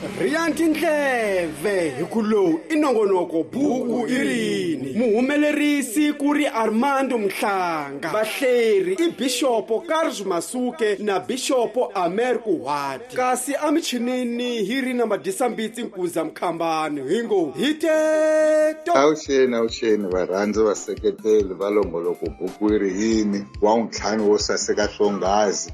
Rhiya tindleve hi ku lowu i nongonoko buku i rini. Muhumelerisi ku ri Armando Mhlanga, vahleri i Bixopo Carlos Masuke na Bixopo Amer Kuhwati, kasi emichinini hi ri na Madisambitsi Nkuza Mkhambani. Hi ngo hi teto. Avuxeni, avuxeni varhandzi vaseketeli va longoloko buku yi ri yini wa ntlhanu wo saseka swonghasi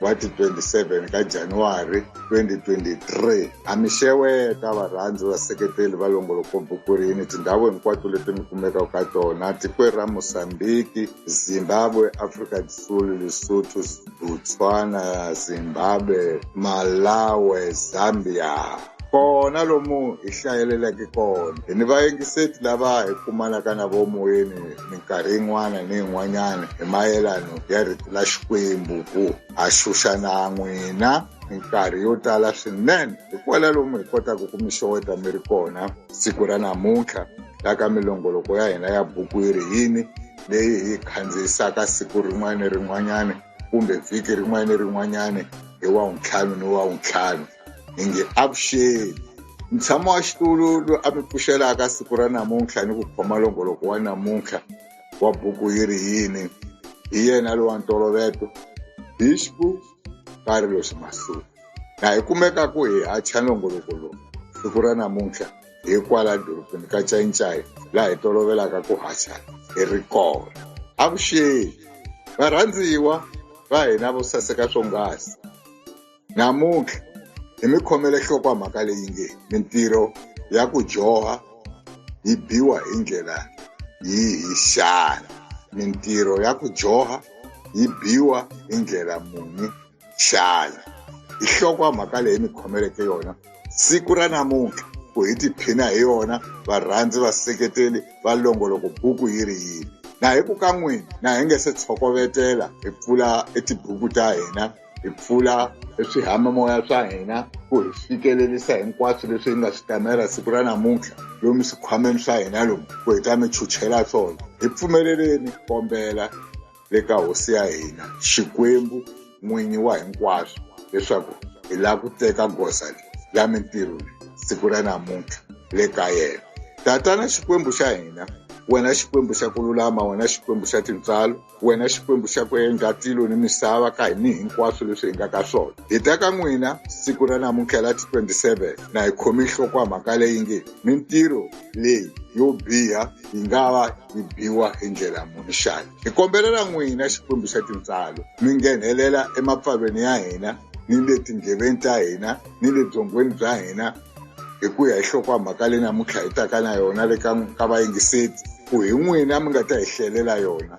wa ti 27 ka January 2023. A mi xeweta varhandzi vaseketeli va longoloko buku ri yini tindhawu hinkwato leti mi kumekaka ka tona, tikweni ra Mozambique, Zimbabwe, Afrika do Sul, Lesotho, Botswana, Zimbabwe, Malawi, Zambia. Kona lomu hi hlayeleleke kona hi ni vayingiseti lava hi kumanaka na vo moyeni minkarhi yin'wana ni yin'wanyana hi mayelano ya rito la Xikwembu, ku ha xuxa na n'wina minkarhi yo tala swinene. Hikwala lomu hi kotaka ku mi xeweta mi ri kona siku ra namuntlha la ka milongoloko ya hina ya buku yi ri yini leyi hi khandziyisaka siku rin'wana ni rin'wanyana kumbe vhiki rin'wana ni rin'wanyana hi wa ntlhanu ni wa ntlhanu. Hi nge avuxeni. Ntshamo wa xitulu loyi a mi pfuxelaka siku ra namuntlha ni ku khoma longoloko wa namuntlha wa buku yi ri yini hi yena lowa ntolovelo, Bishop Carlos Masuku. Na hi kumeka ku hi hacha longoloko lowu siku ra namuntlha hi kwala dorobeni ka Cayicayi laha hi tolovelaka ku hacha hi ri kona. Avuxeni varhandziwa va hina vo saseka swonghasi. Namuntlha hi mi khomele nhlokomhaka leyi nge mintirho ya ku dyoha yi biwa hi ndlela yihi xana? Mintirho ya ku dyoha yi biwa hi ndlela muni xana? Hi nhlokomhaka leyi mi khomeleke yona siku ra namuntlha ku hi tiphina hi yona varhandzi vaseketeli va longoloko buku yi ri yini. Na hi ku ka n'wina na hi nge se tshokovetela hi pfula etibuku ta hina, hi pfula swihamomoya swa hina ku hi fikelerisa hinkwaswo leswi hi nga swi tamela siku ra namuntlha lomu swikhwameni swa hina lomu ku hi ta mi chuchela swona. Hi pfumeleleni kombela le ka hosi ya hina Xikwembu n'winyi wa hinkwaswo leswaku hi lava ku teka goza leri la mintirho leyi siku ra namuntlha le ka yena. Tatana Xikwembu xa hina, wena Xikwembu xa ku lulama, wena Xikwembu xa tintswalo, wena Xikwembu xa ku endla tilo ni misava ka ni hinkwaswo leswi hi nga ka swona, hi ta ka n'wina siku ra namuntlha la ti 27 na hi khomi nhlokomhaka leyi nge mintirho leyi yo biha yi nga va yi biwa hi ndlela muni xana. Hi kombelela n'wina Xikwembu xa tintswalo mi nghenelela emapfalweni ya hina ni le tindleveni ta hina ni le byongweni bya hina hi ku ya hi nhlokomhaka leyi namuntlha hi taka na yona le ka vayingiseti, ku hi n'wina mi nga ta hi hlelela yona,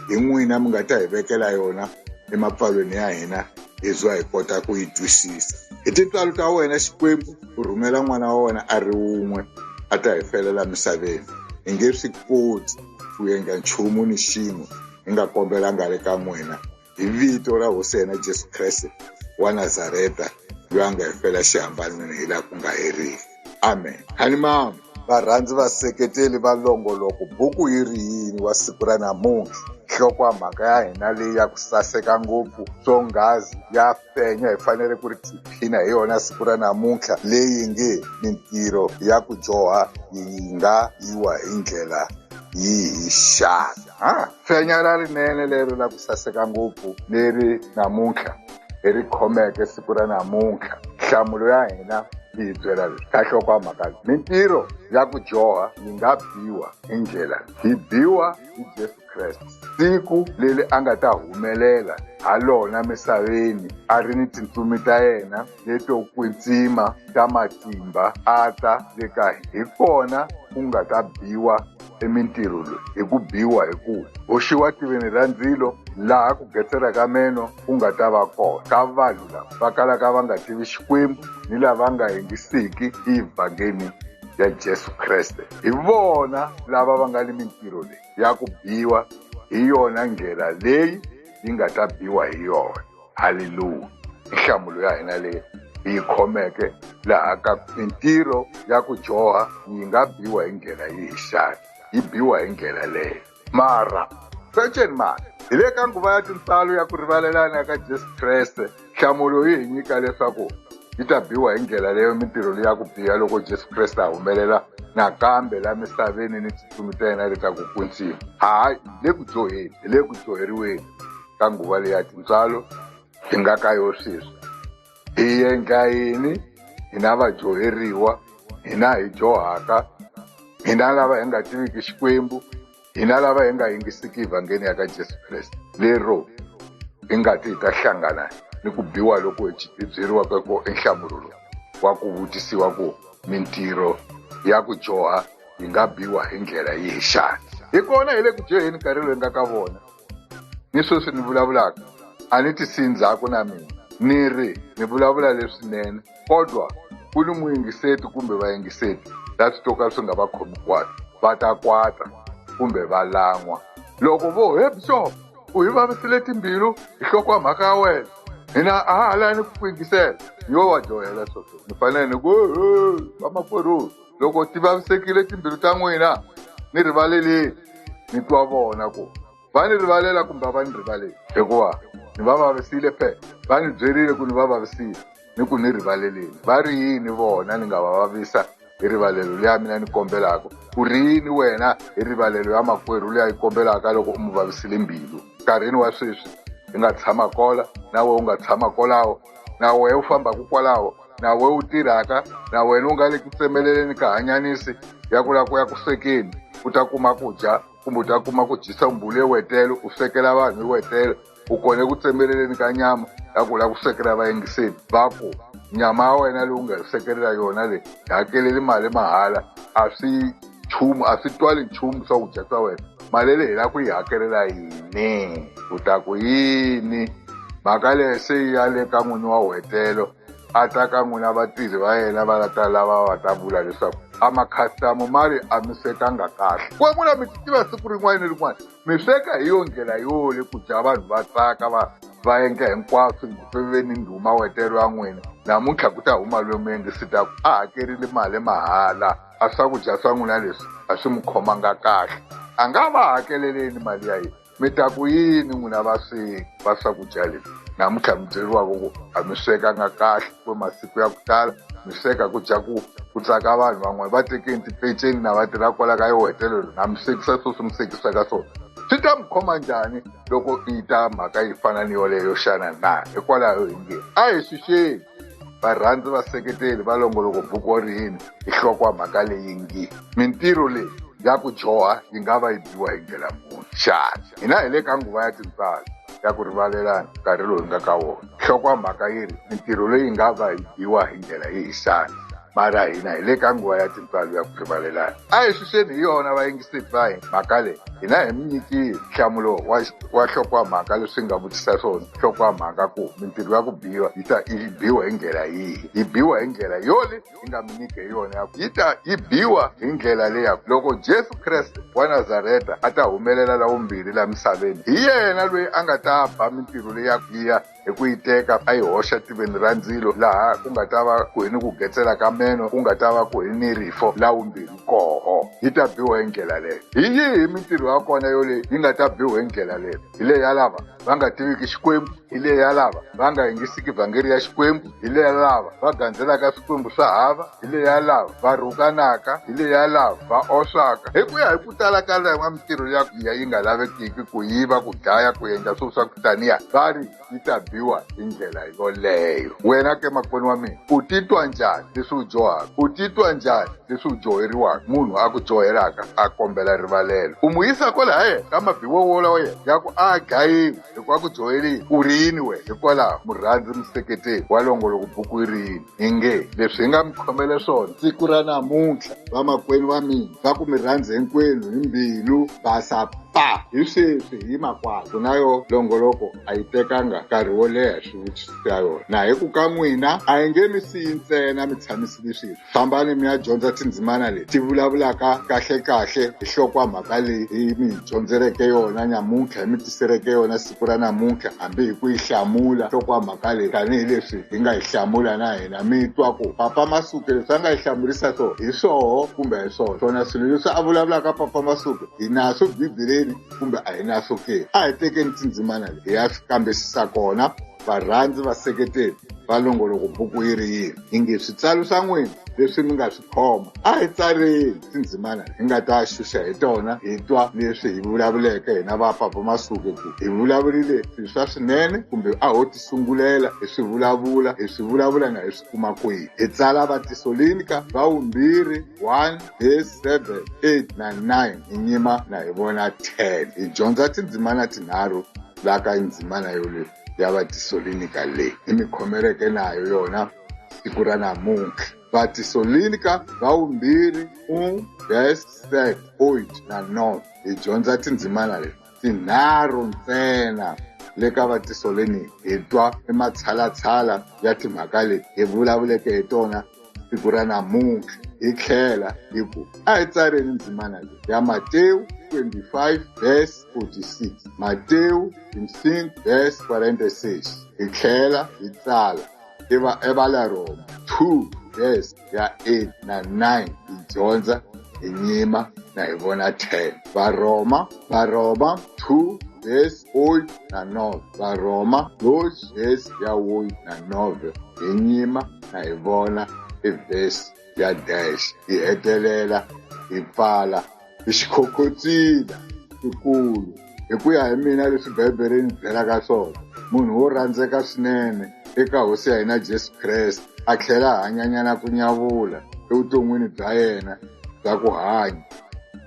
hi n'wina mi nga ta hi vekela yona emapfalweni ya hina hi zwa hi kota ku yi twisisa. Hi tintswalo ta wena Xikwembu u rhumela n'wana wa wena a ri wun'we a ta hi felela misaveni. Hi nge swi koti ku endla nchumu ni xin'we hi nga kombelanga le ka n'wina hi vito ra hosi yena Jesu Kreste wa Nazareta loyi a nga hi fela xihambanweni hi laha ku nga heriki. Amen. Hani mama varhandzi vaseketeli va longoloko buku yi ri yini wa siku ra namuntlha. Nhlokomhaka ya hina leyi ya ku saseka ngopfu swonghasi ya fenya, hi fanele ku ri tiphina hi yona siku ra namuntlha leyi nge mintirho ya ku dyoha yi nga yiwa hi ndlela yihi xana. Fenya ra rinene leri la ku saseka ngopfu leri namuntlha hi ri khomeke siku ra namuntlha. Nhlamulo ya hina yi hi byela leswi ka nhlokomhaka leyi, mintirho ya ku dyoha yi nga biwa hi ndlela yi biwa hi Jesu Kreste siku leri a nga ta humelela ha lona misaveni a ri ni tintsumi ta yena leto kwetsima ta matimba a ta le ka hi kona ku nga ta biwa emintirho leyi hi ku biwa hi ku hoxiwa tiveni ra ndzilo laha ku getsela ka meno ku nga ta va kona ka vanhu lava va kalaka va nga tivi Xikwembu ni lava nga yingisiki evhangeli ya Jesu Kreste. Hi vona lava va nga ni mintirho leyi ya ku biwa, hi yona ndlela leyi yi nga ta biwa hi yona. Haleluya! Nhlamulo ya hina leyi hi yi khomeke laha ka mintirho ya ku dyoha yi nga biwa hi ndlela yihi xana? Yi biwa hi ndlela leyo. Mara feceni mara hi le ka nguva ya tintswalo ya ku rivalelana ka Jesu Kreste, nhlamulo yi hi nyika leswaku Yi ta biwa hi ndlela leyo mintirho leyi ya ku biha loko Jesu Kreste a humelela nakambe la misaveni ni tintsumi ta yena leta ku kwetsima. Hayi, le ku dyoheni, hi le ku dyoheriweni ka nguva leyi ya tintswalo hi nga ka yo sweswi. Hi endla yini? Hina vadyoheriwa, hina hi dyohaka, hina lava hi nga tiviki Xikwembu, hina lava hi nga yingisiki evhangeli ya ka Jesu Kreste. Lero hi nga ti hi ta hlangana ni ku biwa loko hi byeriwaka ko i nhlamulo lowu wa ku vutisiwa ku mintirho ya ku dyoha yi nga biwa hi ndlela yihi xana. Hi kona hi le ku dyoheni nkarhi lowu hi nga ka vona. Ni sweswi ni vulavulaka a ni ti siyi ndzhaku na mina, ni ri ni vulavula leswinene, kodwa ku ni muyingiseti kumbe vayingiseti la swi to ka swi nga va khomi kwata, va ta kwata kumbe va lan'wa. Loko vo, he bishop, u hi vavisile timbilu hi nhloko ya mhaka ya wena, hina a ha ha lavi ni ku ku yingisela, ni yo wa dyohela sweswo. Ni fanele ni ku, he, vamakwerhu, loko ti vavisekile timbilu ta n'wina, ni rivaleleni. Ni twa vona ku va ni rivalela kumbe a va ni rivaleli, hikuva ni va vavisile phe, va ni byerile ku ni va vavisile, ni ku ni rivaleleni. Va ri yini vona ni nga va vavisa hi rivalelo leya mina ni kombelaka? U ri yini wena hi rivalelo ya makwerhu leyi a yi kombelaka loko u n'wi vavisile mbilu? Nkarhini wa sweswi hi nga tshama kola, na wena u nga tshama kolaho, na wena u fambaka kwalaho, na wena u tirhaka, na wena u nga le ku tsemeleleni ka hanyanisi ya ku lava ku ya ku swekeni, u ta kuma ku dya kumbe u ta kuma ku dyisa mbulu ewetelo, u swekela vanhu ewetelo, u kone ku tsemeleleni ka nyama ya ku lava ku swekela vayingiseli. Va ku nyama ya wena leyi u nga swekelela yona leyi hakeleli mali mahala, a swi nchumu, a swi twali nchumu swakudya swa wena. Mali leyi hi lava ku yi hakelela yini? U ta ku yini? Mhaka leyi se yi ya le ka n'wini wa wetelo, a ta ka n'wina vatirhi va yena va ta lava va ta vula leswaku a makhasitamu ma ri a mi swekanga kahle. Ku n'wina mi ti tiva siku rin'wana ni rin'wana mi sweka hi yo ndlela yole ku dya vanhu va tsaka, va endla hinkwaswo swi ve ni ndhuma wetelo ya n'wina. Namuntlha ku ta huma loyi muendlisitaku a hakerile mali mahala, a swakudya swa n'wina leswi a swi mi khomanga kahle, a nga va hakeleleni mali ya yena. Mi ta ku yini n'wina vasweki va swakudya leswi namuntlha mi byeriwaka ku a mi swekanga kahle ku masiku ya ku tala mi sweka ku dya ku tsaka vanhu van'wana va tekeni tipeceni na va tirha kwala ka yo hetelela na mi swekisa sweswi mi swekisaka swona? Swi ta mi khoma njhani loko yi ta mhaka yi fana ni yoleyo xana na? Hikwalaho hi nge a hi xuxeni varhandzi vaseketeli va longoloko buku wa ri yini hi nhloko wa mhaka leyi nge mintirho leyi ya ku dyoha yi nga va yi biwa hi ndlela muni xana? Hina hi le ka nguva ya tintswalo ya ku rivalelana nkarhi lowu hi nga ka wona. Nhloko wa mhaka yi ri mintirho leyi nga va yi biwa hi ndlela yihi xana? Mara hina hi le ka nguva ya tintswalo ya ku rivalelana. A hi xuxeni hi yona vayingiseri va hina mhaka leyi. Hina hi mi nyikile nhlamulo wa nhloko wa mhaka leswi nga vutisa swona. Nhloko wa mhaka ku mintirho ya ku biwa yi ta yi biwa hi ndlela yihi? Yi biwa hi ndlela yole yi nga mi nyike hi yona ya ku yi ta yi biwa hi ndlela leya loko Jesu Kreste wa Nazareta a ta humelela la vumbirhi la misaveni, hi yena loyi a nga ta ba mintirho leyi ya ku biha hi ku yi teka a yi hoxa tiveni ra ndzilo, laha ku nga ta va ku hi ni ku getsela ka meno, ku nga ta va ku hi ni rifo la vumbirhi koho. Yi ta biwa hi ndlela leyo. Hi yihi mintirho ya kona yoleyi yi nga ta biwa hi ndlela leyo? Hi leyi ya lava va nga tiviki Xikwembu, hi leyi ya lava va nga yingisiki vhangeri ya Xikwembu, hi leyi ya lava va gandzelaka swikwembu swa hava, hi leyi ya lava va rhukanaka, hi leyi ya lava va oswaka. Hi ku ya hi ku tala ka lava mintirho ya ku yi nga lavekiki, ku yiva, ku dlaya, ku endla swilo swa ku taniya, va ri yi ta biwa hi ndlela yoleyo. Wena ke makwenu wa mina, u titwa njhani leswi u dyohaka? U titwa njhani leswi u dyoheriwaka? Munhu a ku dyohelaka a kombela rivalelo, u n'wi yisa kwalaho yena ka mabiwo wolawo yena ya ku a dlayiwi hikuva ku dyohelile. U ri yini wena? Hikwalaho murhandzi museketeri wa longoloko buku yi ri yini? Hi nge leswi hi nga mi khomele swona siku ra namuntlha, vamakwenu va mina, va ku mi rhandzi hinkwenu hi mbilu basa pa hi sweswi hi makwala. Ku na yo longoloko a yi tekanga nkarhi wo leha swivutiso ya yona, na hi ku ka n'wina a yi nge mi siyi ntsena mi tshamisile sweswi. Fambani mi ya dyondza tindzimana leti ti vulavulaka kahle-kahle hi nhloko wa mhaka leyi hi mi dyondzeleke yona nyamuntlha, hi mi tiseleke yona siku ra namuntlha, hambi hi ku yi hlamula nhloko wa mhaka leyi tanihileswi hi nga yi hlamula na hina. Mi twa ku Papa Masuke leswi a nga yi hlamurisa swona hi swoho kumbe hi swona swona swilo leswi a vulavulaka Papa Masuke hi naswo Bibeleni kumbe a hi naswo ke? A hi tekeni tindzimana leti hi ya swi kambisisa kona, varhandzi vaseketeri. Va longoloko buku yi ri yini hi nge switsalo swa n'wina leswi mi nga swi khoma a hi tsareni tindzimana hi nga ta xuxa hi tona hi twa leswi hi vulavuleke hina va Papa Masuke ku hi vulavurile swilo swa swinene kumbe a ho ti sungulela hi swi vulavula hi swi vulavula na hi swi kuma kwihi. Hi tsala Vatesalonika va vumbirhi 1 verse 7 8 na 9 hi nyima na hi vona 10. Hi dyondza tindzimana tinharhu la ka ndzimana yoleyo ya Vatesalonika leyi hi mi khomeleke nayo yona siku ra namuntlha. Vatesalonika va vumbirhi 1 verse 7 8 na 9. Hi dyondza tindzimana leti tinharhu ntsena le ka Vatesalonika, hi twa i matshalatshala ya timhaka leti hi vulavuleke hi tona siku ra namuntlha. Hi tlhela hi ku a hi tsareni ndzimana leyi ya Matewu 25 verse 46, Matewu 25 verse 46. Hi tlhela hi tsala eva Roma 2 verse ya 8 na 9. Hi dyondza hi nyima na hi vona 10. Varoma 2 verse 8 na 9, Varoma 2 verse ya 8 na 9. Hi nyima na hi vona i verse ya dash. Hi hetelela hi pfala hi xikhokhotsila xikulu. Hi ku ya hi mina leswi Bibele yi ni byelaka swona, munhu wo rhandzeka swinene eka Hosi ya hina Jesu Kreste a tlhela a hanyanyana ku nyavula evuton'wini bya yena bya ku hanya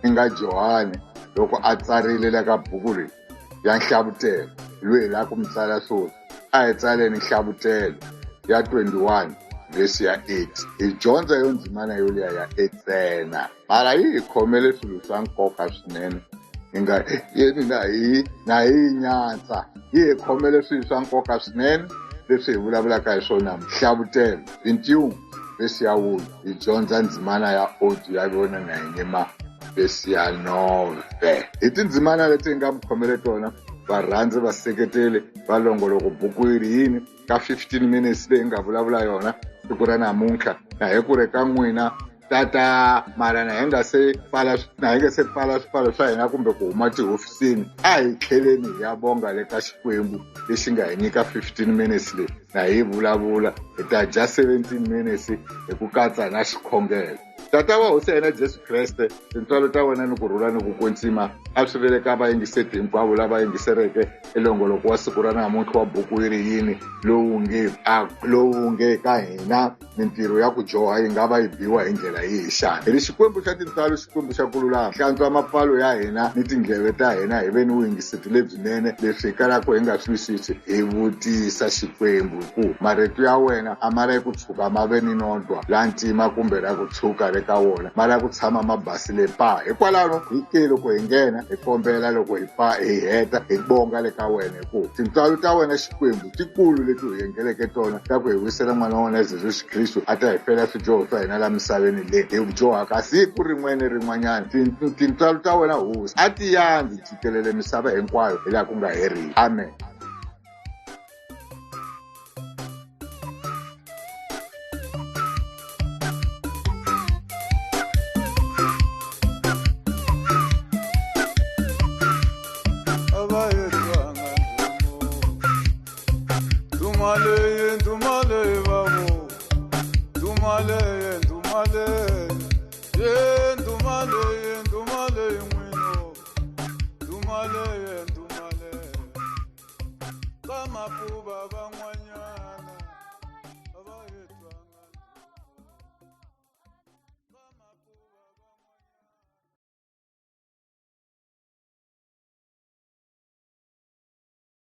i nga Johane loko a tsarile la ka buku leyi ya Nhlavutelo, loyi hi lava ku mi tsala swona. A hi tsaleni Nhlavutelo ya 21 verse ya 8. Hi dyondza yo ndzimana yoliya ya 8 ntsena, mara yi hi khomele swilo swa nkoka swinene. Hi nga yeni na hi nyatsa, yi hi khomele swilo swa nkoka swinene leswi hi vulavulaka hi swona. Nhlavutelo 21 verse ya 1, hi dyondza ndzimana ya 8 ya vona na hi nyima verse ya 9. Hi tindzimana leti hi nga mi khomele tona, varhandzi vaseketeli va longoloko buku yi ri yini ka 15 minutes leyi hi nga vulavula yona siku ra namuntlha. Na hi ku ri ka n'wina tata, mara na hi nga se pfala, na hi nga se pfala swipfalo swa hina kumbe ku huma tihofisini, a hi tlheleni hi ya bonga le ka Xikwembu lexi nga hi nyika 15 minutes leyi na hi vulavula. Hi ta dya 17 minutes hi ku katsa na xikhongelo. Tata wa Hosi ya hina Jesu Kreste, tintswalo ta wena ni ku rhula ni ku kwetsima a swi vele ka vayingiseti hinkwavo lava yingisereke elongoloko wa siku ra namuntlha wa buku yi ri yini lowu nge ka hina mintirho ya ku dyoha yi nga va yi biwa hi ndlela yihi xana. Hi ri Xikwembu xa tintswalo, Xikwembu xa ku lulama, hlantswa mapfalo ya hina ni tindleve ta hina, hi ve ni vuyingiseti lebyinene. Leswi hi kalaka hi nga swi twisisi, hi vutisa Xikwembu ku marito ya wena a ma lavi ku tshuka ma ve ni nodwa la ntima kumbe ra ku tshuka le ka wona, ma lava ku tshama ma basile pa. Hikwalaho hi ke loko hi nghena hi kombela, loko hi pa hi heta hi bonga le ka wena, hi ku tintswalo ta wena Xikwembu tikulu leti hi endleleke tona ta ku hi wisela n'wana wa wena Jesu Kristu a ta hi fela swidyoho swa hina la misaveni leyi hi dyohaka siku rin'wana ni rin'wanyana. Tintswalo ta wena Hosi a ti yandzi jikelele misava hinkwayo hi laha ku nga heriki. Amen. Dumale, dumale.